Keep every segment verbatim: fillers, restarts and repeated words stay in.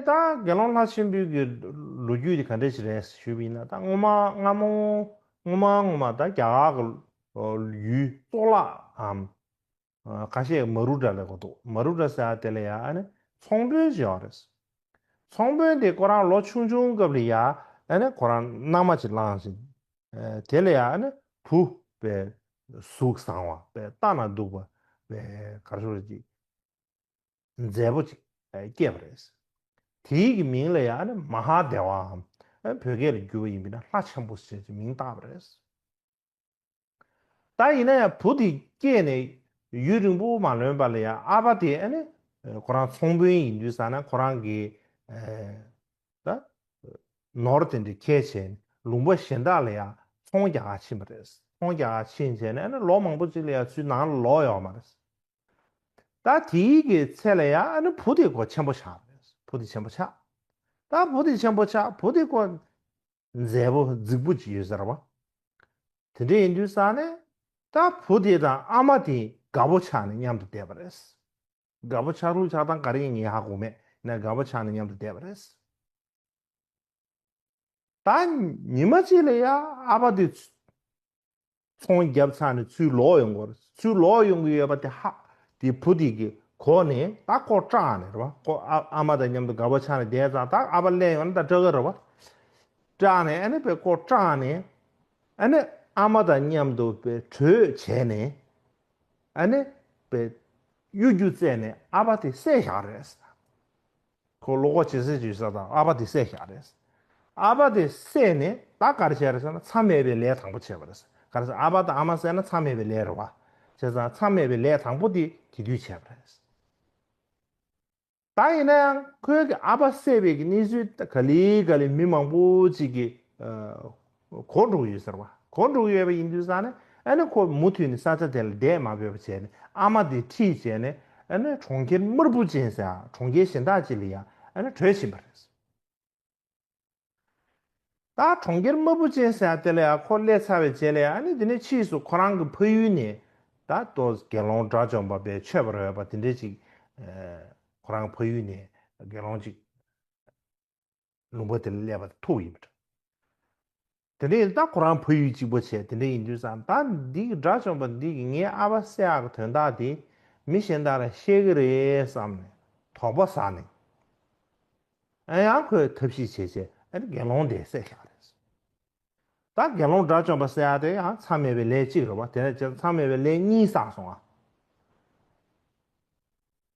ད་དགེ་སློང་ལྷ་ཆེན་པོའི་གི་ལོ་རྒྱུས་དེ་ག་འདྲ་ཞིག་རེད་ཞུས་པ་ཡིན་ན། ད་སྔོན་མ་སྔ་མོ་སྔོན་མ་སྔོན་མ་ད་རྒྱ་གར་གི་ཡུལ་གཙུག་ལག་གམ། ཁ་ཤས་མ་རུ་ཏྲ་ལབ་གོ་འདུག་མ་རུ་ཏྲ་ཟེར་ཡ་དེ་ལ་ཡ་ཨ་ནི་ཚོང་དཔོན་ཅིག་ཡོད་རེད། ཚོང་དཔོན་དེ་ཁོ་རང་ལོ་ཆུང་ཆུང་སྐབས་ལ་ཡ་ཨ་ནི་ཁོ་རང་མནའ་མ་ཅིག་བླངས་ཤིང་། དེ་ལ་ཡ་ཨ་ནི་བུ་དཔེ་གཟུགས་བཟང་བ་དཔེ་ལྟ་ན་སྡུག་པ་དཔེ་ག་རེ་ཞུ་དགོས་རེད། མཛེས་པོ་ཅིག་སྐྱེས་པ་རེད། དེའི་གི་མིང་ལ་ཡ་ཨ་ནི་མ་ཧཱ་དེ་ཝའམ། བོད་སྐད་ལ་བསྒྱུར་བ་ཡིན་པ་ན་ལྷ་ཆེན་པོ་ཞེས་མིང་བཏགས་པ་རེད། ད་ཡིན་ན་ཡང་བུ་དེ་སྐྱེས་ནས་ཡུན་རིང་པོ་མ་ལོན་པ་ལ་ཡང་ཨ་ཕ་དེ་ཨ་ནི་ཁོ་རང་ཚོང་དཔོན་ཡིན་དུས་ཙ་ན་ཁོ་རང་གི་ད་ནོར་དེ་འདྲ་འཁྱེར་བྱས་ལུང་པ་གཞན་དག་ལ་ཡང་ཚོང་རྒྱག་ག་ཕྱིན་པ་རེད། ཚོང་རྒྱག་ག་ཕྱིན་བྱས་ནས་ཨ་ནི་ལོ་མང་པོ་ཅིག་ལ་ཡང་ཚུར་ནང་ལ་ལོག་ཡོད་མ་རེད། ད་དེའི་གི་ཚེ་ལ་ཡང་ཨ་ནི་བུ་དེ་ཁོ་ཆེན་པོ་ཆགས་པ་རེད། བུ་དེ་ཆེན་པོ་ཆགས། ད་བུ་དེ་ཆེན་པོ་ཆགས། བུ་དེ་ཁོ་མཛེས་པོ་རྫིག་པོ་ཅིག་ཡོད་ཟེར་བ། དེ་འདྲ་ཡིན་དུས་ཙ་ནས་ད་བུ་དེ་དང་ཨ་མ་དེ་དགའ་པོ་ཆགས་ནས་མཉམ་དུ་བསྡད་པ་རེད། དགའ་པོ་ཆགས་ལུགས་ཆགས་སྟངས་ག་རེ་ཡིན་ངས་ཧ་གོ་མེད། ཡིན་ན་དགའ་པོ་ཆགས་ནས་མཉམ་དུ་བསྡད་པ་རེད། ད་ཉི་མ་གཅིག་ལ་ཡ་ཨ་ཕ་དེ་ཚོང་བརྒྱབ་ཚར་ནས་ཚུར་ལོག་ཡོང་གི་ཡོད་རེད། ཚུར་ལོག་ཡོང་གི་ཡོད་པ་དེ་ཧ་དེ་བུ་དེ་གི་གོ་ནས་ད་ཁོ་སྐྲག་ནས་རེད་བ། ཁོ་ཨ་ཨ་མ་དང་མཉམ་དུ་དགའ་པོ་ཆགས་ནས་བསྡད་ཙང་ད་ཨ་ཕ་སླེབས་ཡོང་ན་ད་སྐྲག་གི་རེད་བ། སྐྲག་ནས་ཨ་ནི་དཔེ་ཁོ་སྐྲག་ནས་ཨ་ནི་ཨ་མ་དང་མཉམ་དུ་དཔེ་གྲོས་བྱས་ནས་ཨ་ནི་དཔེ་གཡོ་སྒྱུ་བཙལ་ནས་ཨ་ཕ་དེ་བསད་བཞག་རེད། ཁོ་བློ་ཁོག་ཇེ་གསལ་ཇེ་གསལ་དང་ཨ་ཕ་དེ་བསད་བཞག་རེད། ཨ་ཕ་དེ་བསད་ནས་ད་ག་རེ་བྱས་རེད་ཟེར་ན་མཚམས་མེད་པའི་ལས་དང་པོ་བྱས་པ་རེད། ག་རེ་ཟེར་ཨ་ཕ་དང་ཨ་མ་བསད་ན་མཚམས་མེད་པའི་ལས་རེད་བ། བྱས་ཙང་མཚམས་མེད་པའི་ལས་དང་པོ་དེ་དེ་དུས་བྱས་པ་རེད། ད་ཡིན་ན་ཡང་ཁོའི་གི་ཨ་ཕ་བསད་པའི་གི་གནས་ཚུལ་ག་ལེ་ག་ལེ་མི་མང་པོ་ཅིག་གི་གོ་འགྲོ་གི་ཡོད་ཟེར་བ། གོ་འགྲོ་གི་ཡོད་པ་ཡིན་དུས་ཙང་ནས་ཨ་ནི་ཁོ་མུ་མཐུད་ནས་ས་ཆ་དེ་ལ་བསྡད་མ་ཕོད་པ་བྱས་ནས་ཨ་མ་དེ་ཁྲིད་བྱས་ནས་ཨ་ནི་གྲོང་ཁྱེར་དམར་པོ་ཅན་ཟེར་ཡ་གྲོང་ཁྱེར་གཞན་དག་ཅིག་ལ་ཡ་ཨ་ནི་བྲོས་ཕྱིན་པ་རེད། ད་གྲོང་ཁྱེར་དམར་པོ་ཅན་ཟེར་ཡ་དེ་ལ་ཡ་ཁོ་སླེབས་ཚར་བའི་རྗེས་ལ་ཡ་ཨ་ནི་དེ་ནས་ཕྱིས་སུ་ཁོ་རང་གི་ཕ་ཡུལ་ནས་ད་ལྟོ་དགེ་སློང་དགྲ་བཅོམ་པ་པའི་མཆོད་པར་འོས་པ་དེ་འདྲས་ཅིག་ཁོ་རང་ཕ་ཡུལ་ནས་དགེ་སློང་ཅིག་ལུང་པ་དེ་ལ་སླེབས་པ་ཐུག་ཡིན་པ་འདྲ། དེ་འདྲ་ཡིན་ད་ཁོ་རང་ཕ་ཡུལ་གཅིག་པ་བྱས་དེ་འདྲ་ཡིན་དུས་ཙང་ད་འདི་གི་དགྲ་བཅོམ་པ་འདི་གི་ངའི་ཨ་ཕ་བསད་ཡག་གི་དོན་དག་དེ་མི་གཞན་དག་ལ་བཤད་གི་རེད་བསམ་ནས་དོགས་པ་ཟ་ནས་ཨ་ཡང་ཁོས་ཐབས་ཤེས་བྱས་བྱས་ཨ་ནི་དགེ་སློང་དེ་བསད་བཞག་རེད། ད་དགེ་སློང་དགྲ་བཅོམ་པ་བསད་ཡག་དེ་ཡང་མཚམས་མེད་པའི་ལས་གཅིག་རེད་བ། དེ་ནས་བྱས་མཚམས་མེད་པའི་ལས་གཉིས་བསགས་སོང་ཨ།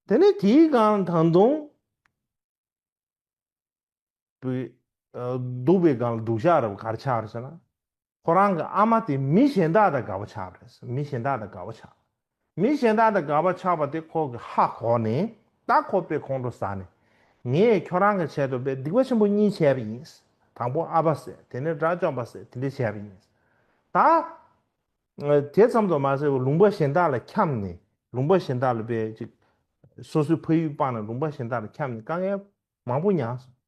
དེ་ནས་དེའི་སྒང་ད་དུང་པའི་ཨ་སྡུག་པའི་སྒང་ལ་སྡུག་ཤག་རེད་བ། ག་རེ་ཆགས་རེད་ཟེར་ན། ཁོ་རང་གི་ཨ་མ་དེ་མི་གཞན་དག་དང་དགའ་པོ་ཆགས་པ་རེད། མི་གཞན་དག་དང་དགའ་པོ་ཆགས། མི་གཞན་དག་དང་དགའ་པོ་ཆགས་པ་དེ་ཁོ་གི་ཧ་གོ་ནས་ད་ཁོ་དཔེ་ཁོང་ཁྲོ་ཟ་ནས་ངས་ཁྱོད་རང་གི་ཆེད་དུ་དཔེ་སྡིག་པ་ཆེན་པོ་གཉིས་བྱས་པ་ཡིན། དང་པོ་ཨ་ཕ་བསད། དེ་ནས་དགྲ་བཅོམ་པ་བསད། དེ་འདྲ་བྱས་པ་ཡིན། ད་དེ་ཙམ་དུ་མ་ཟད་པར་ལུང་པ་གཞན་དག་ལ་འཁྱམས་ནས་ལུང་པ་གཞན་དག་ལ་དཔེ་ཅིག་སོ་སོའི་ཕ་ཡུལ་སྤངས་ནས་ལུང་པ་གཞན་དག་ལ་འཁྱམས་ནས་དཀའ་ངལ་མང་པོ་མྱངས་སོང་།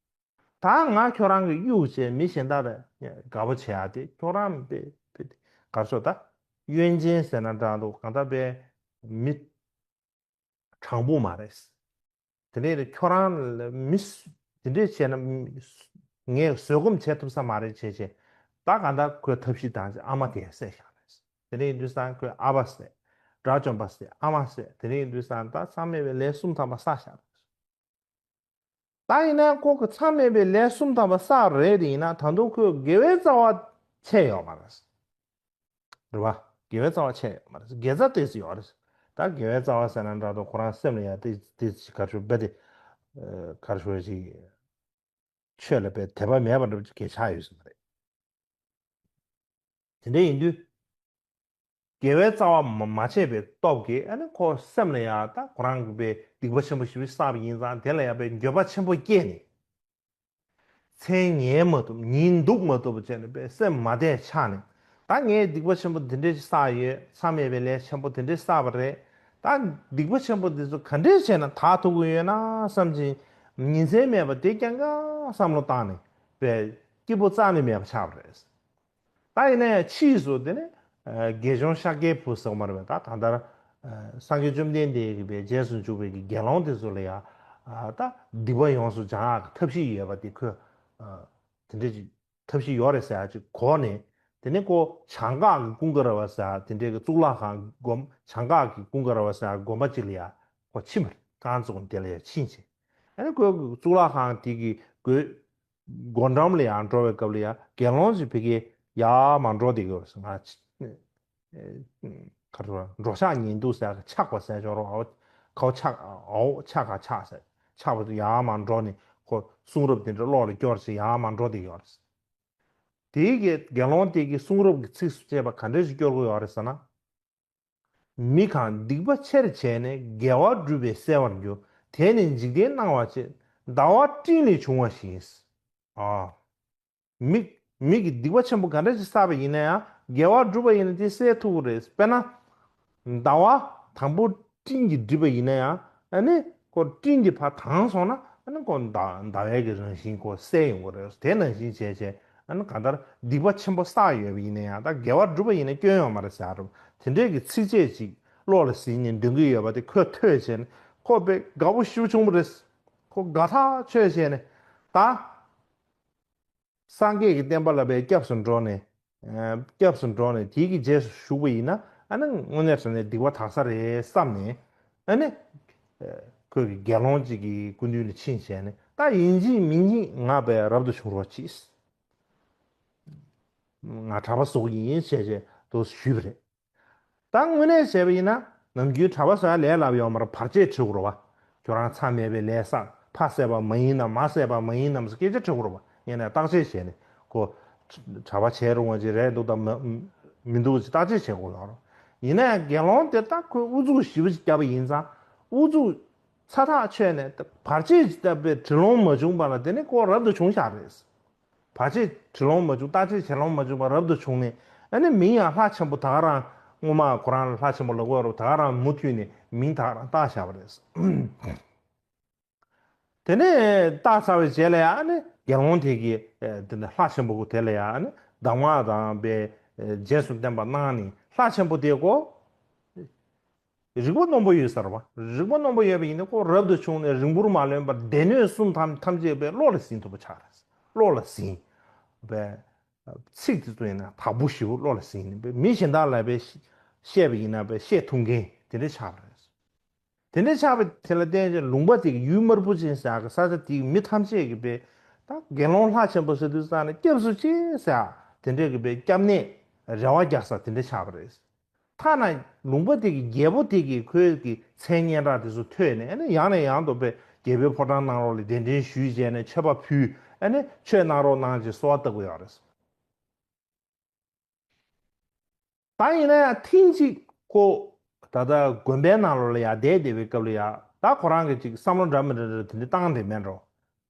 ད་ང་ཁྱོད་རང་གི་གཡུག་བྱས་མི་གཞན་དག་ལ་དགའ་པོ་བྱེད་ཡག་དེ་ཁྱོད་རང་དཔེ་དཔེ་ག་རེ་ཟེར་ད་གཡོན་ཅན་ཟེར་ན་འདྲ་འདུག་གང་ལྟར་དཔེ་མི་དྲང་པོ་མ་རེད། དེ་ནས་ཁྱོད་རང་ལ་མི་སུ་དེ་འདྲས་བྱས་ན་མི་སུ་ངས་བཟོད་སྒོམ་བྱེད་ཐུབ་ས་མ་རེད་བྱས་བྱས་ད་གང་ལྟར་ཁོས་ཐབས་ཤེས་བཏང་བྱས་ཨ་མ་དེ་བསད་བཞག་རེད། དེ་འདྲས་ཡིན་དུས་ཙང་ཁོས་ཨ་ཕ་བསད། དགྲ་བཅོམ་པ་བསད། ཨ་མ་བསད། དེ་འདྲས་ཡིན་དུས་ཙང་ད་མཚམས་མེད་པའི་ལས་གསུམ་ཐམ་པ་བསགས་བཞག་རེད། ད་ཡིན་ན་ཁོ་གི་མཚམས་མེད་པའི་ལས་གསུམ་ཐམ་པ་བསགས་རེད་དེ་ཡིན་ན་ད་དུང་ཁོས་དགེ་བའི་རྩ་བ་ཆད་ཡོད་མ་རེད། རེད་བ། དགེ་བའི་རྩ་བ་ཆད་ཡོད་མ་རེད། དགེ་རྩ་ཏོག་ཙམ་ཡོད་རེད། ད་དགེ་བའི་རྩ་བ་ཟེར་ན་འདྲ་འདུག་ཁོ་རང་སེམས་ལ་ཡང་ཏོག་ཙམ་ག་རེ་ཞུ་དཔེ་དེ་ག་རེ་ཞུ་ཞིག་ཆོས་ལ་དཔེ་དད་པ་མེད་པ་འདྲ་པོ་ཅིག་གས་ཆགས་ཡོད་ས་མ་རེད། དེ་འདྲ་ཡིན་དུས། དགེ་བའི་རྩ་བ་མ་མ་ཆད་པའི་སྟོབས་ཀྱིས་ཨ་ནི་ཁོ་སེམས་ལ་ཡང་ད་ཁོ་རང་གི་དཔེ་སྡིག་པ་ཆེན་པོ་ཞེ་པོ་བསགས་པ་ཡིན་ཙང་དེ་ལ་ཡང་དཔེ་འགྱོད་པ་ཆེན་པོ་སྐྱེས་ནས། མཚན་ཉལ་མ་ཐུབ་ཉིན་འདུག་མ་ཐུབ་པ་བྱས་ནས་དཔེ་སེམས་མ་བདེ་ཆགས་ནས་ད་ངས་སྡིག་པ་ཆེན་པོ་འདི་འདྲས་ཅིག་བསགས་ཡོད། མཚམས་མེད་པའི་ལས་ཆེན་པོ་འདི་འདྲས་བསགས་པ་རེད། ད་སྡིག་པ་ཆེན་པོ་འདི་ཚོ་ག་འདྲས་བྱས་ན་དག་ཐུབ་ཀྱི་ཡོད་ན་བསམ་གྱིན་ཉིན་མཚན་མེད་པ་དེ་རྐྱང་རྐྱང་བསམ་བློ་བཏང་ནས་དཔེ་སྐྱིད་པོ་རྩ་ནས་མེད་པ་ཆགས་པ་རེད། ད་ཡིན་ན་ཡང་ཕྱིས་སུ་དེ་ནི་དགེ་སྦྱོང་ཤཱཀྱའི་བུ་ཟེར་བ་མ་རེད་པས། ད་ད་ལྟར་སངས་རྒྱས་བཅོམ་ལྡན་འདས་ཀྱི་བའི་རྗེས་སུ་འཇུག་པའི་གི་དགེ་སློང་དེ་ཚོ་ལ་ཡང་ ད་སྡིག་པ་ཡོངས་སུ་སྦྱང་ཡག་གི་ཐབས་ཤེས་ཡོད་པ་དེ་ཁོས་དེ་འདྲ་ཅིག་ཐབས་ཤེས་ཡོད་རེད་ཟེར་ཡག་ཅིག་གོ་ནས། དེ་ནས་ཁོ་བྱང་འགག་གི་ཀུན་དགའ་ར་བ་ཟེར་ཡག་དེ་འདྲའི་གི་གཙུག་ལག་ཁང་སྒོམ་བྱང་འགག་གི་ཀུན་དགའ་ར་བ་ཟེར་ཡག་དགོན་པ་ཅིག་ལ་ཡ་ཁོ་ཕྱིན་པ་རེད། རྐང་བཙུགས་ནས་དེ་ལ་ཡ་ཕྱིན་བྱས། ཨ་ནི་ཁོས་གཙུག་ལག་ཁང་དེ་གི་སྒོ་སྒོ་འགྲམ་ལ་ཡང་འགྲོ་བའི་སྐབས་ལ་ཡ་དགེ་སློང་ཅིག་ཕ་གིར་ཡར་མར་འགྲོ་བསྡད་ཀྱི་ཡོད་རེད། ང་ཆ་ཨེ་ཨེ་ག་རེ་ཟེར། འགྲོ་འཆག་ཉལ་འདུག་ཟེར་ཡག་གི་འཆག་པ་ཟེར་ཆོག་རོགས། ཨའོ་ཁའོ་འཆག་ཨའོ་འཆག་ག་འཆག་ཟེར། འཆག་པ་དེ་ཡར་མར་འགྲོ་ནས་ཁོ་གསུང་རབ་དེ་འདྲ་བློ་ལ་སྐྱོར་བྱས་ཡར་མར་འགྲོ་བསྡད་ཀྱི་ཡོད་རེད། དེའི་གི་དགེ་སློང་དེ་གི་གསུང་རབ་ཀྱི་ཚིགས་སུ་བཅད་པ་ག་འདྲ་ཞིག་སྐྱོར་གྱི་ཡོད་རེད་ཟེར་ན། མི་གང་སྡིག་པ་ཆེར་བྱས་ནས་དགེ་བ་བསྒྲུབས་པས་གསལ་བར་འགྱུར། དེ་ནི་འཇིག་རྟེན་སྣང་བ་ཅན། ཟླ་བ་སྤྲིན་ལས་བྱུང་བ་བཞིན། ཨ། མི་མི་གིས་སྡིག་པ་ཆེན་པོ་ག་འདྲ་ཞིག་བསགས་པ་ཡིན་ན་ཡང་དགེ་བ་བསྒྲུབས་པ་ཡིན་ན་དེ་གསལ་ཐུབ་ཀྱི་རེད། དཔེར་ན། ཟླ་བ་དང་པོ་སྤྲིན་གྱིས་བསྒྲིབས་པ་ཡིན་ན་ཡང་ཨ་ནི་ཁོ་སྤྲིན་གྱིས་ཕར་དྭངས་སོང་ན་ཨ་ནི་ཁོ་ཟླ་ཟླ་བའི་གི་རང་བཞིན་ཁོ་གསལ་ཡོང་གི་རེད། དེ་ནང་བཞིན་བྱས་བྱས་ཨ་ནི་གང་ལྟར་སྡིག་པ་ཆེན་པོ་བསགས་ཡོད་པ་ཡིན་ན་ཡང་ད་དགེ་བ་བསྒྲུབས་པ་ཡིན་ན་སྐྱོན་ཡོད་མ་རེད་ཟེར་རོ། དེ་འདྲའི་གི་ཚིགས་བཅད་ཅིག་བློ་ལ་ཟིན་ནས་འདོན་གི་ཡོད་པ་དེ་ཁོས་ཐོས་བྱས་ནས་ཁོ་དཔེ་དགའ་པོ་ཞེ་པོ་བྱུང་བ་རེད། ཁོ་དགའ་ཐག་ཆོད་བྱས་ནས་ད། སངས་རྒྱས་ཀྱི་བསྟན་པ་ལ་བའི་སྐྱབས་སུ་འགྲོ་ནས། ཨ་སྐྱབས་སུ་འགྲོ་ནས་དེའི་གི་རྗེས་སུ་ཞུགས་པ་ཡིན་ན་ཨ་ནི་དངོས་གནས་དྲང་གནས་སྡིག་པ་དག་ས་རེད་བསམ་ནས། ཨ་ནི་ཨ་ཁོས་གི་དགེ་སློང་གཅིག་གི་སྐུ་མདུན་ལ་ཕྱིན་བྱས་ནས་ད་ཡིན་གཅིག་མིན་གཉིས་ང་བས་རབ་ཏུ་བྱུང་རོགས་གྱིས། ང་གྲྭ་པ་བཟོ་གི་ཡིན་ཞེས་བྱས་དུ་ཞུས་པ་རེད། ད་དངོས་གནས་བྱས་པ་ཡིན་ན་ནམ་རྒྱུན་གྲྭ་པ་བཟོ་ཡ་ལས་སླ་པོ་ཡོད་མ་རེད། བར་ཆད་བྱེད་དགོས་རེད་བ། ཁྱོད་རང་མཚམས་མེད་པའི་ལས་བསགས། ཕ་བསད་པ་མ་ཡིན་ནམ་མ་བསད་པ་མ་ཡིན་ནམ་སྐད་ཆ་དྲི་དགོས་རེད་བ། ངས་ནས་བརྟག་དཔྱད་བྱས་ནས་ཁོ་གྲྭ་པ་བྱས་རུང་བ་ཅིག་རེད་འདུག་དང་མ་མི་འདུག་ཅིག་བརྟག་དཔྱད་བྱེད་དགོས་ཡོད་རེད། ཡིན་ན་ཡང་དགེ་སློང་དེ་ད་ཁོས་ཨུ་ཚུགས་ཞེ་པོ་ཅིག་བརྒྱབ་པ་ཡིན་ཙང་ཨུ་ཚུགས་ཚ་ཐག་ཆོད་ནས་བར་ཆད་ཅིག་བཏབ་པའི་དྲི་ལོང་མ་བྱུང་བ་ལ་དེ་ནས་ཁོ་རབ་ཏུ་བྱུང་བཞག་རེད། བར་ཆད་དྲི་ལོང་མ་བྱུང་བརྟག་དཔྱད་བྱེད་ལོང་མ་བྱུང་བར་རབ་ཏུ་བྱུང་ནས་ཨ་ནི་མིང་ཡང་ལྷ་ཆེན་པོ་ད་ག་རང་སྔོན་མ་ཁོ་རང་ལ་ལྷ་ཆེན་པོ་ལབ་ཀྱི་ཡོད་རེད། ད་ག་རང་མུ་མཐུད་ནས་མིང་ད་ག་རང་བཏགས་བཞག་པ་རེད། དེ་ནས་བཏགས་ཚར་བའི་རྗེས་ལ་ཡང་ཨ་ནི་དགེ་སློང་དེ་གིས་ཨེ་དེ་ནས་ལྷ་ཆེན་པོ་དེ་ལ་ཡང་ཨ་ནི་གདམས་ངག་དང་པའི་ཨེ་རྗེས་སུ་བསྟན་པ་གནང་ནས་ལྷ་ཆེན་པོ་དེ་ཀོ་རིག་པ་རྣོན་པོ་ཡོད་ས་རེད་བ། རིག་པ་རྣོན་པོ་ཡོད་པ་ཡིན་ན་ཁོ་རབ་ཏུ་བྱུང་ནས་རིང་པོར་མ་ལོན་པར་སྡེ་སྣོད་གསུམ་ཐམས་ཐམས་ཅད་པའི་བློ་ལ་ཟིན་ཐུབ་པ་ཆགས་རེད། བློ་ལ་ཟིན། པའི་ཚིག་དེ་ཚོ་ཡིན་ན་དག་པོ་ཞེ་པོ་བློ་ལ་ཟིན་ནས་པའི་མི་གཞན་དག་ལ་པའི་བཤད་པ་ཡིན་ན་པའི་བཤད་ཐུབ་མཁན་དེ་འདྲ་ཆགས་པ་རེད། དེ་འདྲ་ཆགས་པ་དེ་ལ་བརྟེན་ཅིང་ལུང་པ་དེ་གི་ཡུལ་དམར་པོ་ཅན་ཟེར་ཡག་གི་ས་ཆ་དེ་གི་མི་ཐམས་ཅད་ཀྱིས་པའི་ད་དགེ་སློང་ལྷ་ཆེན་པོ་ཟེར་དུས་ཙང་ནས་སྐྱབས་སུ་མཆི་ཟེར་ཡག་དེ་འདྲ་གི་པའི་སྐྱབས་གནས་རེ་བ་རྒྱག་ས་དེ་འདྲ་ཆགས་པ་རེད། ཐ་ན་ལུང་པ་དེ་གི་རྒྱལ་པོ་དེ་གིས་ཁོའི་གི་མཚན་སྙན་གྲགས་དེ་ཚོ་ཐོས་ནས་ཨ་ནི་ཡང་ནས་ཡང་དུ་པའི་རྒྱལ་པོའི་ཕོ་བྲང་ནང་ལོགས་ལ་གདན་འདྲེན་ཞུས་བྱས་ནས་མཆོད་པ་ཕུལ། ཨ་ནི་ཆོས་གནང་རོགས་གནང་ཅེས་གསོལ་བ་བཏབ་ཀྱི་ཡོད་རེད། ད་ཡིན་ན་ཡང་ཐེངས་གཅིག་ཁོ་ད་ལྟ་དགོན་པའི་ནང་ལོགས་ལ་ཡང་བསྡད་བསྡད་པའི་སྐབས་ལ་ཡང་ད་ཁོ་རང་གི་ཅིག་བསམ་བློ་འདྲ་མི་འདྲ་འདྲ་དེ་འདྲ་བཏང་བསྡད་མེད་འགྲོ།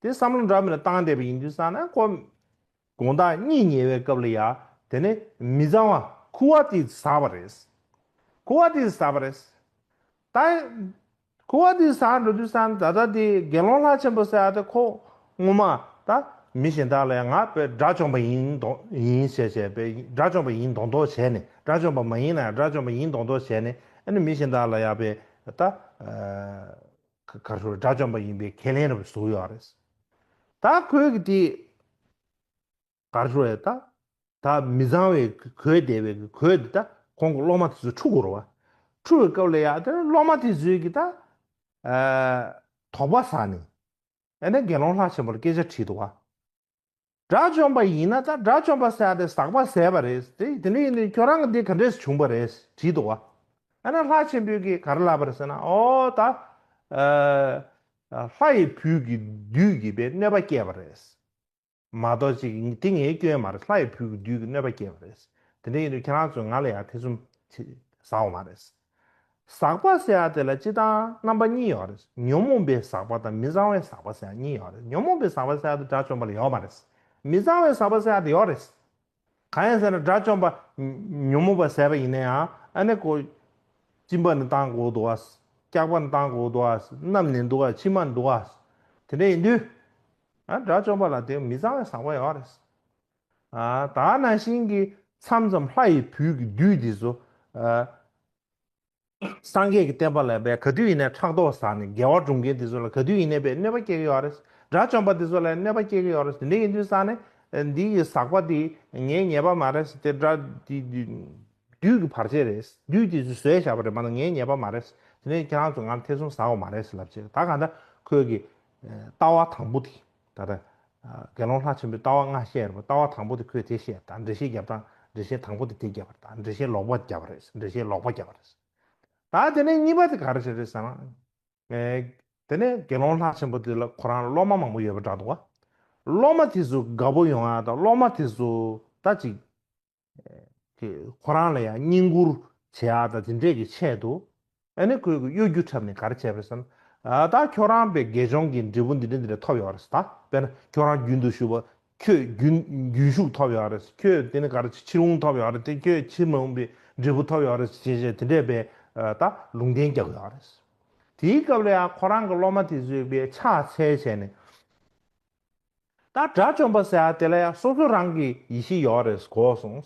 དེ་བསམ་བློ་འདྲ་མི་འདྲ་བཏང་བསྡད་པ་ཡིན་དུས་ཙང་ན་ཁོ་དགོང་དག་གཉིད་ཉལ་བའི་སྐབས་ལ་ཡ་དེ་ནས་མི་གཙང་བ་ཁུ་བ་ཏིག་ཟགས་པ་རེད། ཁུ་བ་ཏིག་ཟགས་པ་རེད། ད་ཁུ་བ་ཏིག་ཟགས་འགྲོ་དུས་ཙང་ད་ལྟ་དེ་དགེ་སློང་ལྷ་ཆེན་པོ་ཟེར་ཡ་དེ་ཁོ་ངོ་མ་ད་མི་གཞན་དག་ལ་ཡ་ང་དཔེ་དགྲ་བཅོམ་པ་ཡིན་མདོག་ཡིན་ཞེས་བྱས་པའི་དགྲ་བཅོམ་པ་ཡིན་མདོག་མདོག་བྱས་ནས་དགྲ་བཅོམ་པ་མ་ཡིན་ན་ཡང་དགྲ་བཅོམ་པ་ཡིན་མདོག་མདོག་བྱས་ནས་ཨ་ནི་མི་གཞན་དག་ལ་ཡ་དཔེ་ད་ག་རེ་ཞུ་དགྲ་བཅོམ་པ་ཡིན་པའི་ཁས་ལེན་རབ་བཟོ་ཡོད་རེད། ད་ཁོས་གི་དེ། ག་རེ་ཞུ་རེད་ད། ད་མི་གཙང་བའི་གོས་བསྡད་པའི་གོས་འདི་ད་ཁོང་གི་སློབ་མ་དེ་ཚོས་འཁྲུ་དགོས་རེད་བ། འཁྲུ་བའི་སྐབས་ལ་ཡ་དེ་སློབ་མ་དེ་ཚོས་ཀྱི་ད། ཨ། དོགས་པ་ཟ་ནས། ཨ་ནི་དགེ་སློང་ལྷ་ཆེན་པོ་ལ་སྐད་ཆ་དྲིས་འདུག་བ། དགྲ་བཅོམ་པ་ཡིན་ན་ད་དགྲ་བཅོམ་པ་ཟེར་ཡ་དེ་ཟག་པ་ཟད་པ་རེད་དེ། དེ་འདྲ་ཡིན་དུས་ཁྱོད་རང་གི་འདི་ག་འདྲས་བྱུང་བ་རེད་དྲིས་འདུག་བ། ཨ་ནི་ལྷ་ཆེན་པོས་ཀྱིས་ག་རེ་ལབ་པ་རེད་ཟེར་ན་ཨོ་ད། ཨ། ལྷ་ཡི་བུ་གི་བདུད་ཀྱིས་པའི་གནོད་པ་བསྐྱལ་བ་རེད། མ་གཏོགས་ཅིག་དེ་ངའི་སྐྱོན་མ་རེད། ལྷ་ཡི་བུ་གི་བདུད་ཀྱིས་གནོད་པ་བསྐྱལ་བ་རེད། དེ་འདྲ་ཡིན་དུས་ཁྱེད་རང་ཚོས་ང་ལ་ཡང་ཐེ་ཚོམ་ཅིག་ཟ་འོ་མ་རེད། ཟག་པ་ཟེར་ཡ་དེ་ལ་སྤྱིར་བཏང་རྣམ་པ་གཉིས་ཡོད་རེད། ཉོན་མོངས་པའི་ཟག་པ་དང་མི་གཙང་བའི་ཟག་པ་ཟེར་ཡ་གཉིས་ཡོད་རེད། ཉོན་མོངས་པའི་ཟག་པ་ཟེར་ཡ་དེ་དགྲ་བཅོམ་པ་ལ་ཡོད་མ་རེད། མི་གཙང་བའི་ཟག་པ་ཟེར་ཡ་དེ་ཡོད་རེད། གང་ཡིན་ཟེར་ན་དགྲ་བཅོམ་པ་ཉོན་མོངས་པ་ཟད་པ་ཡིན་ན་ཡང་ཨ་ནི་ཁོ་གཅིན་པ་ནི་བཏང་དགོས་འདུག་ཨ། སྐྱག་པ་ནི་བཏང་དགོས་འདུག་ཨ། སྣབས་ནི་འདུག་ཨ། མཆིལ་མ་འདུག་ཨ། དེ་འདྲ་ཡིན་དུས། ཨ་དགྲ་བཅོམ་པ་ལ་དེ་མི་གཙང་བའི་ཟག་པ་ཡོད་རེད། ཨ་ད་ནང་བཞིན་གྱི་མཚམས་མཚམས་ལྷ་ཡི་བུ་གི་བདུད་འདི་ཚོ་ཨ་ སངས་རྒྱས་ཀྱི་བསྟན་པ་ལ་བས་ག་དུས་ཡིན་ནའི་ཕྲག་དོག་ཟ་ནས་དགེ་བ་སྒྲུབ་མཁན་དེ་ཚོ་ལ་ག་དུས་ཡིན་ནའི་བས་གནོད་པ་སྐྱེལ་གྱི་ཡོད་རེད། དགྲ་བཅོམ་པ་དེ་ཚོ་ལ་གནོད་པ་སྐྱེལ་གྱི་ཡོད་རེད། དེ་འདྲ་ཡིན་དུས་ཙང་ནས་འདི་ཡི་ཟག་པ་དེ་ངའི་ཉེས་པ་མ་རེད། དེ་དགྲ་དེ་དེ་བདུད་ཀྱི་བར་ཆད་རེད། བདུད་དེ་ཚོས་བཟོས་བཞག་པ་རེད་མ་གཏོགས་ངའི་ཉེས་པ་མ་རེད། དེ་ནས་ཁྱེད་རང་ཚོ་ང་ལ་ཐེ་ཚོམ་ཟ་དགོས་མ་རེད་ལབ་བྱས། ད་གང་ལྟར་ཁོས་ཀྱི་ལྟ་བ་དང་པོ་དེ་ད་ལྟ་དགེ་སློང་ལྷ་ཆེན་པོའི་ལྟ་བ་ལྔ་བཤད་རེད་པ། ལྟ་བ་དང་པོ་དེ་ཁོས་དེ་བཤད། ད་འགྲེལ་བཤད་རྒྱབ་སྟངས། འགྲེལ་བཤད་དང་པོ་དེ་དེ་རྒྱབ་པ་རེད། ད་འགྲེལ་བཤད་ལོག་པ་རྒྱབ་པ་རེད། འགྲེལ་བཤད་ལོག་པ་རྒྱབ་པ་རེད། ད་དེ་ནས་གཉིས་པ་དེ་ག་རེ་བྱས་རེད་ཟེར་ན། ཨེ། དེ་ནས་དགེ་སློང་ལྷ་ཆེན་པོ་དེ་ལ་ཁོ་རང་སློབ་མ་མང་པོ་ཡོད་པ་འདྲ་འདུག་བ། སློབ་མ་དེ་ཚོ་དགའ་པོ་ཡོང་ཡ་དང་། སློབ་མ་དེ་ཚོ་ད་ཅིག་ཨེ། ཁོ་རང་ལ་ཡང་བསྙེན་བཀུར་བྱེད་ཡ་དང་དེ་འདྲས་ཀྱི་ཆེད་དུ། ཨ་ནི་ཁོས་གི་གཡོ་སྒྱུ་འཁྲབ་ནས་ག་རེ་བྱས་པ་རེད་ཟེར་ན། ཨ། ད་ཁྱོད་རང་པའི་དགེ་སྦྱོང་གི་འབྲས་བུ་འདི་འདྲ་འདི་འདྲ་ཐོབ་ཡོད་རེད་ད། དཔེར་ན་ཁྱོད་རང་རྒྱུན་དུ་ཞུགས་པ། ཁྱོད་རྒྱུན་རྒྱུན་ཞུགས་ཐོབ་ཡོད་རེད། ཁྱོད་དེ་ནི་ག་རེ་ཕྱིར་འོང་ཐོབ་ཡོད་རེད། དེ་ཁྱོད་ཕྱིར་མི་འོང་པའི་འབྲས་བུ་ཐོབ་ཡོད་རེད་ཅེས་བྱས་དེ་འདྲས་པའི། ཨ། ད་ལུང་བསྟན་རྒྱག་ཡོད་རེད། དེའི་སྐབས་ལ་ཡང་ཁོ་རང་གི་སློབ་མ་དེ་ཚོས་པའི་ཕྱག་འཚལ་བྱས་ནས། ད་དགྲ་བཅོམ་པ་ཟེར་ཡ་དེ་ལ་ཡང་སོ་སོ་རང་གི་ཡེ་ཤེས་ཡོད་རེད་གོ་སོང་།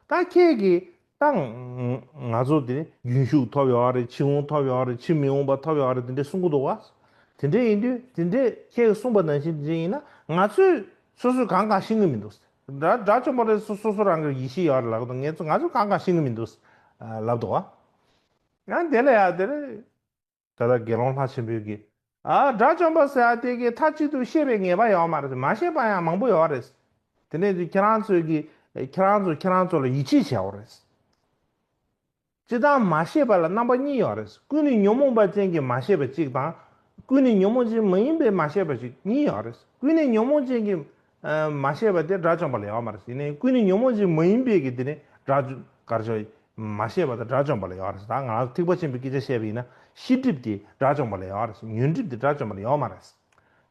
ད་ཁྱེད་ཀྱིས་ད་ང་ཚོ་དེ་རྒྱུན་ཞུགས་ཐོབ་ཡོད་རེད། ཕྱིར་འོང་ཐོབ་ཡོད་རེད། ཕྱིར་མི་འོང་པ་ཐོབ་ཡོད་རེད། དེ་འདྲས་གསུང་གི་འདུག་བ། དེ་འདྲས་ཡིན་དུས་དེ་འདྲས་ཁྱེད་ཀྱིས་གསུངས་པ་ནང་བཞིན་དེ་འདྲས་ཡིན་ན་ང་ཚོས་སོ་སོས་གང་གང་ཤེས་ཀྱི་མི་འདུག་དགྲ་དགྲ་བཅོམ་པ་ལ་སོ་སོ་སོ་རང་གི་ཡེ་ཤེས་ཡོད་རེད་ལབ་གི་འདུག་ངས་ཚོ་ང་ཚོས་གང་གང་ཤེས་ཀྱི་མི་འདུག་ལབ་འདུག་བ། ཡང་དེ་ལ་ཡང་དེ་རེད། ད་ལྟ་དགེ་སློང་ལྷ་ཆེན་པོས་ཀྱིས། ཨ། དགྲ་བཅོམ་པ་ཟེར་ཡ་དེ་གིས་མཐའ་གཅིག་ཏུ་ཤེས་པའི་ངེས་པ་ཡོད་མ་རེད། མ་ཤེས་པ་ཡང་མང་པོ་ཡོད་རེད། དེ་ནས་ཁྱེད་རང་ཚོས་ཀྱིས་ཁྱེད་རང་ཚོ་ཁྱེད་རང་ཚོ་ལ་ཡིད་ཆེས་བྱས་པ་རེད། སྤྱིར་བཏང་མ་ཤེས་པ་ལ་རྣམ་པ་གཉིས་ཡོད་རེད། ཀུན་ནས་ཉོན་མོངས་པ་ཅན་གྱི་མ་ཤེས་པ་གཅིག་དང་། ཀུན་ནས་ཉོན་མོངས་ཅན་མ་ཡིན་པའི་མ་ཤེས་པ་ཅིག་གཉིས་ཡོད་རེད། ཀུན་ནས་ཉོན་མོངས་ཅན་གྱི་ཨ། མ་ཤེས་པ་དེ་དགྲ་བཅོམ་པ་ལ་ཡོད་མ་རེད། ཡིན་ནའི་ཀུན་ནས་ཉོན་མོངས་ཅན་མ་ཡིན་པའི་གི་དེ་ནི་དགྲ་བཅོམ་གར་ཆོག་མ་ཤེས་པ་དང་དགྲ་བཅོམ་པ་ལ་ཡོད་རེད། ད་ང་རང་ཐེག་པ་ཆེན་པོའི་སྐད་ཆ་བཤད་པ་ཡིན་ན་ཤེས་སྒྲིབ་དེ་དགྲ་བཅོམ་པ་ལ་ཡོད་རེད། ཉོན་སྒྲིབ་དེ་དགྲ་བཅོམ་པ་ལ་ཡོད་མ་རེད།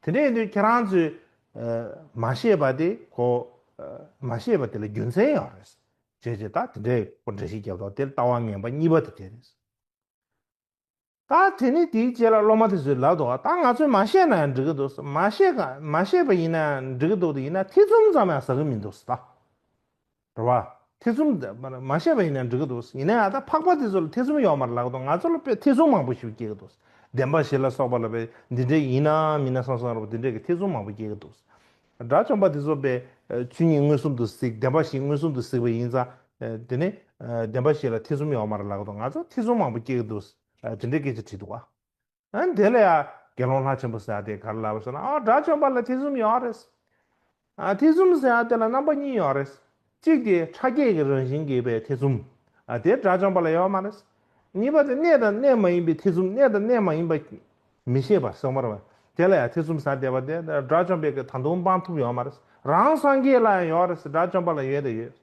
དེ་འདྲ་ཡིན་དུས་ཁྱེད་རང་ཚོས་ཨ། མ་ཤེས་པ་དེ་གོ་ཨ། མ་ཤེས་པ་དེ་ལ་རྒྱུ་མཚན་ཡོད་རེད། བྱས་བྱས་ད་དེ་འདྲའི་གོ་འགྲེལ་བཤད་རྒྱབ་དོགས་དེ་ལྟ་བ་ངན་པ་གཉིས་པ་དེ་དེ་རེད། ད་དེ་ནི་དེའི་རྗེས་ལ་སློབ་མ་དེ་ཚོས་ལབ་འདུག་ད་ང་ཚོས་མ་བཤད་ན་ཡང་འགྲིག་གི་འདུག་མ་བཤད་ག་མ་བཤད་པ་ཡིན་ན་ཡང་འགྲིག་གི་འདུག་དེ་ཡིན་ན་ཐེ་ཚོམ་ཙམ་ཡང་ཟ་གི་མི་འདུག་ད། རེད་བ། ཐེ་ཚོམ་མ་བཤད་པ་ཡིན་ན་འགྲིག་གི་འདུག་ཡིན་ན་ཡང་ད་འཕགས་པ་དེ་ཚོ་ལ་ཐེ་ཚོམ་ཡོད་མ་རེད་ལབ་གི་འདུག་ང་ཚོ་ལ་དཔེ་ཐེ་ཚོམ་མང་པོ་ཞིག་སྐྱེ་གི་འདུག་བདེན་པ་བཞི་ལ་སོགས་པ་ལ་དཔེ་འདི་འདྲ་ཡིན་ན་མིན་ན་བསམ་བསམ་རེད་བ། འདི་འདྲ་གི་ཐེ་ཚོམ་མང་པོ་སྐྱེ་གི་འདུག་དགྲ་བཅོམ་པ་དེ་ཚོ་དཔེ་ཆོས་ཉིད་མངོན་སུམ་དུ་གཟིགས། བདེན་པ་བཞི་མངོན་སུམ་དུ་གཟིགས་པ་ཡིན་ཙང་། དེ་ནི་བདེན་པ་བཞི་ལ་ཐེ་ཚོམ་ཡོད་མ་རེད་ལབ་གི་འདུག་ང་ཚོ་ཐེ་ཚོམ་མང་པོ་སྐྱེ་གི་འདུག་དེ་འདྲའི་སྐད་ཆ་དྲིས་འདུག་བ། ཨ། དེ་ལ་ཡང་དགེ་སློང་ལྷ་ཆེན་པོ་ཟེར་ཡ་དེ་ག་རེ་ལབ་པ་ཟེར་ན། ཨ། དགྲ་བཅོམ་པ་ལ་ཐེ་ཚོམ་ཡོད་རེད། ཨ། ཐེ་ཚོམ་ཟེར་ཡ་དེ་ལ་རྣམ་པ་གཉིས་ཡོད་རེད། གཅིག་དེ་ཕྲ་རྒྱས་ཀྱི་རང་བཞིན་གྱིས་པའི་ཐེ་ཚོམ། ཨ། དེ་དགྲ་བཅོམ་པ་ལ་ཡོད་མ་རེད། གཉིས་པ་དེ་གནས་དང་གནས་མ་ཡིན་པའི་ཐེ་ཚོམ། གནས་དང་གནས་མ་ཡིན་པ་མི་ཤེས་པ་སོགས་མ་རེད་པ། དེ་ལ་ཡང་ཐེ་ཚོམ་ཟ་བསྡད་པ་དེ་དགྲ་བཅོམ་པས་ཀྱི་ད་དུང་སྤང་ཐུབ་ཡོད་མ་རེད། རང་སངས་རྒྱས་ལ་ཡང་ཡོད་རེད། དགྲ་བཅོམ་པ་ལ་ཡོད་དེ་ཡོད།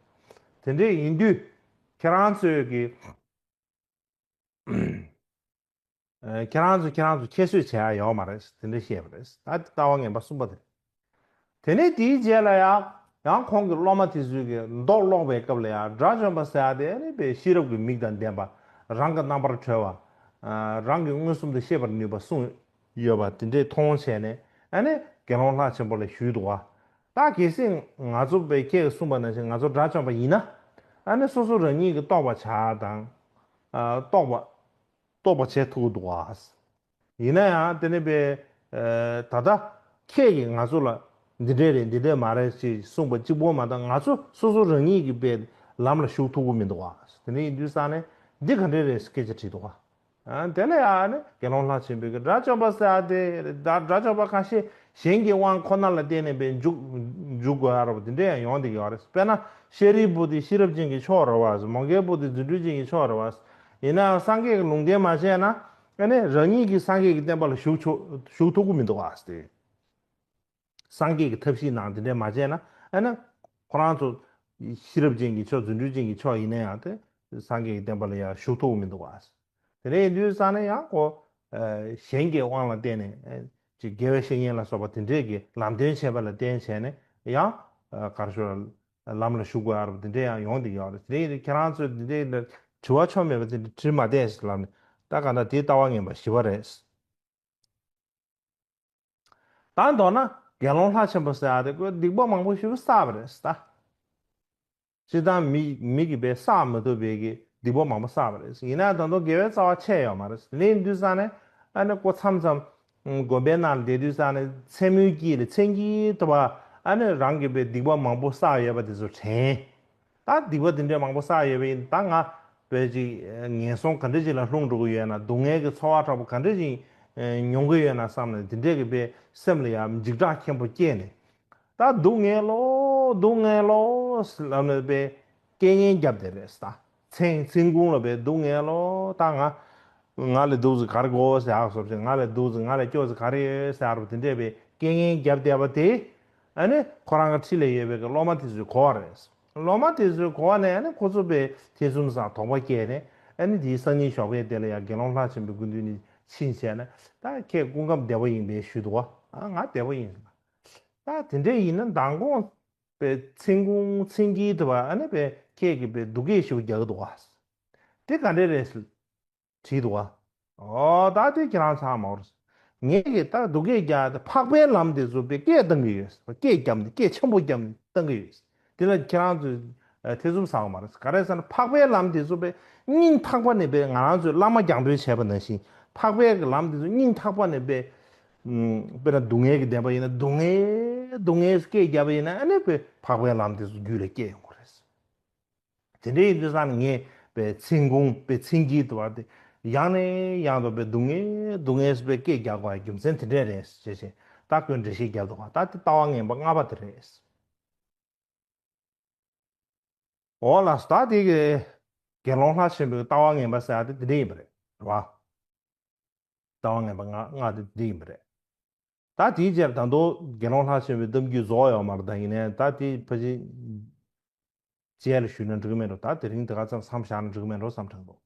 དེ་འདྲས་ཡིན་དུས་ཁྱེད་རང་ཚོས་ཀྱི། ཨ། ཁྱེད་རང་ཚོ་ཁྱེད་རང་ཚོ་ཁྱད་གསོད་བྱེད་ཡ་ཡོད་མ་རེད། དེ་འདྲ་བཤད་པ་རེད། ད་ལྟ་བ་ངན་པ་གསུམ་པ་དེ་རེད། དེ་ནས་དེའི་རྗེས་ལ་ཡང་ཡང་ཁོང་གི་སློབ་མ་དེ་ཚོས་ཀྱི་མདོ་ཀློག་པའི་སྐབས་ལ་ཡང་དགྲ་བཅོམ་པ་ཟེར་ཡ་དེ་ནི་དཔེ་ཤེས་རབ་ཀྱི་མིག་དང་ལྡན་པ། རང་གི་རྣམ་པར་གྲོལ་བ། ཨ། རང་གིས་མངོན་སུམ་དུ་ཤེས་པར་ནུས་པ་གསུངས་ཡོད་པ་དེ་འདྲས་མཐོང་བྱས་ནས། ཨ་ནི་དགེ་སློང་ལྷ་ཆེན་པོ་ལ་ཞུས་འདུག་བ། ད་གལ་སྲིད་ང་ཚོ་དཔེ་ཁྱེད་ཀྱིས་གསུངས་པ་ནང་བཞིན་ང་ཚོ་དགྲ་བཅོམ་པ་ཡིན་ན། ཨ་ནི་སོ་སོ་རང་ཉིད་ཀྱི་རྟོགས་པ་བྱ་དང་། ཨ། རྟོགས་པ། རྟོགས་པ་བྱེད་ཐུབ་ཀྱི་འདུག་བ། ཡིན་ན་ཡང་དེ་ནི་དཔེ། ཨ། ད་ལྟ་ཁྱེད་ཀྱིས་ང་ཚོ་ལ་འདི་འདྲས་རེད། འདི་འདྲས་མ་རེད་ཅེས་གསུངས་པ་གཅིག་པོ་མ་གཏོགས་ང་ཚོ་སོ་སོ་རང་ཉིད་ཀྱི་དཔེ་ལམ་ལ་ཞུགས་ཐུབ་ཀྱི་མི་འདུག་བ། དེ་འདྲ་ཡིན་དུས་ཙང་ནས་འདི་ག་འདྲས་རེད་སྐད་ཆ་དྲིས་འདུག་བ། ཨ། དེ་ལ་ཡང་ནི་དགེ་སློང་ལྷ་ཆེན་པོས་ཀྱི་དགྲ་བཅོམ་པ་ཟེར་ཡ་དེ་རེད། དགྲ་བཅོམ་པ་ཁ་ཤས་གཞན་གྱི་དབང་ཁོ་ན་ལ་བརྟེན་ནས་དཔེ་འཇུག་འཇུག་དགོས་ཡ་རེད་པ། དེ་འདྲས་ཡང་ཡོང་བསྡད་ཀྱི་ཡོད་རེད། དཔེར་ན་ཤཱ་རིའི་བུ་དེ་ཤེས་རབ་ཅན་གྱི་མཆོག་རེད་བ། མོའུ་འགལ་བུ་དེ་རྫུ་འཕྲུལ་ཅན་གྱི་མཆོག་རེད་བ། ཡིན་ནའང་སངས་རྒྱས་ཀྱི་ལུང་བསྟན་མ་བྱས་ན། ཨ་ནི་རང་ཉིད་ཀྱིས་སངས་རྒྱས་ཀྱི་བསྟན་པ་ལ་ཞུགས་ཆོག་ཞུགས་ཐུབ་ཀྱི་མི་འདུག་ཨ་སྟེ། སངས་རྒྱས་ཀྱི་ཐབས་ཤེས་ནང་དེ་འདྲས་མ་བྱས་ན། ཨ་ནི་ཁོ་རང་ཚོ་ཤེས་རབ་ཅན་གྱི་མཆོག་རྫུ་འཕྲུལ་ཅན་གྱི་མཆོག་ཡིན་ན་ཡང་དེ་སངས་རྒྱས་ཀྱི་བསྟན་པ་ལ་ཡང་ཞུགས་ཐུབ་ཀྱི་མི་འདུག་ཨ། དེ་འདྲ་ཡིན་དུས་ཙང་ནས་ཡང་ཁོ། ཨ། གཞན་གྱི་དབང་ལ་བརྟེན་ནས། ཨ། ཅིག་དགེ་བའི་བཤེས་གཉེན་ལ་སོགས་པ་དེ་འདྲས་ཀྱི་ལམ་སྟོན་བྱས་པ་ལ་བརྟེན་བྱས་ནས་ཡང་། ཨ། ག་རེ་ཞུ། ལམ་ལ་ཞུགས་དགོས་ཡ་རེད་པ། དེ་འདྲས་ཡང་ཡོང་བསྡད་ཀྱི་ཡོད་རེད། དེ་འདྲ་ཡིན་དུས་ཁྱེད་རང་ཚོས་དེ་འདྲས་དྲི་བ་ཆོ་མེད་པ་དེ་འདྲ་དྲིས་མ་བསྡད་ཟེར་ལབ་ནས། ད་ག་ད་དེའི་ལྟ་བ་ངན་པ་བཞི་པ་རེད། ད་མདོར་ན་དགེ་སློང་ལྷ་ཆེན་པོ་ཟེར་ཡ་དེ་ཁོས་སྡིག་པ་མང་པོ་ཞེ་པོ་བསགས་པ་རེད་ད། སྤྱིར་བཏང་མི་མི་གིས་དཔེ་བསགས་མ་ཐུབ་པའི་གི་ སྡིག་པ་མང་པོ་བསགས་པ་རེད། ཡིན་ན་ད་དུང་དགེ་བའི་རྩ་བ་ཆད་ཡོད་མ་རེད། ལེན་དུས་ཙང་ནས་ཨ་ནི་ཁོ་མཚམས་མཚམས་དགོན་པའི་ནང་ལ་བསྡད་དུས་ཙང་ནས་མཚན་མོའི་དཀྱིལ་ལ་མཚན་དཀྱིལ་དུ་བ་ཨ་ནི་རང་གི་པའི་སྡིག་པ་མང་པོ་བསགས་ཡོད་པ་དེ་ཚོ་དྲན། ད་སྡིག་པ་དེ་འདྲས་མང་པོ་བསགས་ཡོད་པ་ཡིན་ད་ང་བས་ཅིག་ངན་སོང་ག་འདྲ་ཅིག་ལ་ལྷུང་འགྲོ་གི་ཡོད་ན། སྡུག་བསྔལ་གྱི་ཚོར་བ་དྲག་པོ་ག་འདྲ་ཅིག་མྱོང་གི་ཡོད་ན་བསམ་ནས་དེ་འདྲས་ཀྱི་པའི་སེམས་ལ་ཡང་འཇིགས་སྐྲག་ཆེན་པོ་སྐྱེས་ནས། ད་སྡུག་བསྔལ་ལོ་སྡུག་བསྔལ་ལོ་ལབ་ནས་པའི་སྐད་ངན་བརྒྱབ་བསྡད་རེད་ད། མཚན་མཚན་གུང་ལ་པའི་སྡུག་བསྔལ་ལོ་ད་ང་ང་ལས་སྡུག་ཙམ་ག་རེ་དགོས་ཟེར་ཡག་སོབ་ཅིག་ང་ལས་སྡུག་ཙམ་ང་ལས་སྐྱོ་ཙམ་ག་རེ་ཡོད་ཟེར་ཡག་རུ་དེ་འདྲས་པའི་སྐད་ངན་བརྒྱབ་བསྡད་པ་དེ། ཨ་ནི་ཁོ་རང་གི་འཁྲིས་ལ་ཡོད་པའི་གི་སློབ་མ་དེ་ཚོས་གོ་བ་རེད། སློབ་མ་དེ་ཚོས་གོ་བ་ནས་ཨ་ནི་ཁོ་ཚོ་པའི་ཐེ་ཚོམ་ཟ་དོགས་པ་སྐྱེས་ནས་ཨ་ནི་དེའི་སང་ཉིན་ཞོགས་པའི་དེ་ལ་ཡང་དགེ་སློང་ལྷ་ཆེན་པོའི་སྐུ་མདུན་ནས་ཕྱིན་བྱས་ནས་ད་ཁྱེད་སྐུ་ཁམས་བདེ་པོ་ཡིན་པས་ཞུས་འདུག་བ། ཨ་ང་བདེ་པོ་ཡིན། ད་དེ་འདྲས་ཡིན་ན་མདང་དགོང་པའི་མཚན་གུང་མཚན་དཀྱིལ་དུ་བ་ཨ་ནི་པའི་ཁྱེད་ཀྱིས་པའི་སྡུག་སྐད་ཞེ་པོ་རྒྱག་གི་འདུག་བ། དེ་ག་འདྲས་རེད་ཟེར་དྲིས་འདུག་བ། ཨོ་ད་དེ་ཁྱེད་རང་ཚང་མ་བར། ངས་ཀྱིས་ད་སྡུག་སྐད་རྒྱག་དེ་འཕགས་པའི་ལམ་དེ་ཚོ་པའི་སྐད་བཏང་གི་ཡོད། སྐད་བརྒྱབ་ནས་སྐད་ཆེན་པོ་བརྒྱབ་ནས་བཏང་གི་ཡོད། དེ་ལ་ཁྱེད་རང་ཚོས་ཨ་ཐེ་ཚོམ་ཟ་བ་མ་རེད། ག་རེ་ཟེར་ན་འཕགས་པའི་ལམ་དེ་ཚོ་པའི་སྙིང་ཐག་པ་ནས་པའི་ང་རང་ཚོས་བླ་མ་རྒྱང་འབོད་བྱས་པ་ནང་བཞིན་འཕགས་པའི་གི་ལམ་དེ་ཚོ་སྙིང་ཐག་པ་ནས་པའི་ཨུམ་དཔེར་ན་སྡུག་བསྔལ་གྱི་བདེན་པ་ཡིན་ན་སྡུག་བསྔལ་སྡུག་བསྔལ་སྐད་བརྒྱབ་པ་ཡིན་ན་ཨ་ནི་པའི་འཕགས་པའི་ལམ་དེ་ཚོ་རྒྱུད་ལ་སྐྱེ་ཡོང་གི་རེད། དེ་འདྲ་ཡིན་དུས་ཙང་ངས་པའི་མཚན་གུང་པའི་མཚན་དཀྱིལ་དུ་བ་དེ་ཡང་ནས་ཡང་དུ་པའི་སྡུག་བསྔལ་སྡུག་བསྔལ་པའི་སྐད་རྒྱག་དགོས་པའི་རྒྱུ་མཚན་དེ་འདྲས་རེད་ཅེས་བྱས་ད་ཁོས་འགྲེལ་བཤད་རྒྱབ་འདུག་ག་ད་དེ་ལྟ་བ་ངན་པ་ལྔ་པ་དེ་རེད། འོ་ལགས་སོ། ད་དེ་གི་དགེ་སློང་ལྷ་ཆེན་པོའི་ལྟ་བ་ངན་པ་ཟེར་ཡ་དེ་དེ་འདྲ་ཡིན་པ་རེད། རེད་བ། ལྟ་བ་ངན་པ་ལྔ་ལྔ་དེ་དེ་ཡིན་པ་རེད། ད་དེའི་རྗེས་ད་དུང་དགེ་སློང་ལྷ་ཆེན་པོའི་གཏམ་རྒྱུད་རྫོགས་ཡོད་མ་རེད། ད་ཡིན་ནའི་ད་དེ་ཕལ་ཆེར་རྗེས་ལ་ཞུས་ན་འགྲིག་གི་མེད་འགྲོ། ད་དེ་རིང་དེ་ག་ཙམ་མཚམས་བཞག་ན་འགྲིག་གི་མེད་འགྲོ་བསམ་དྲན་འདུག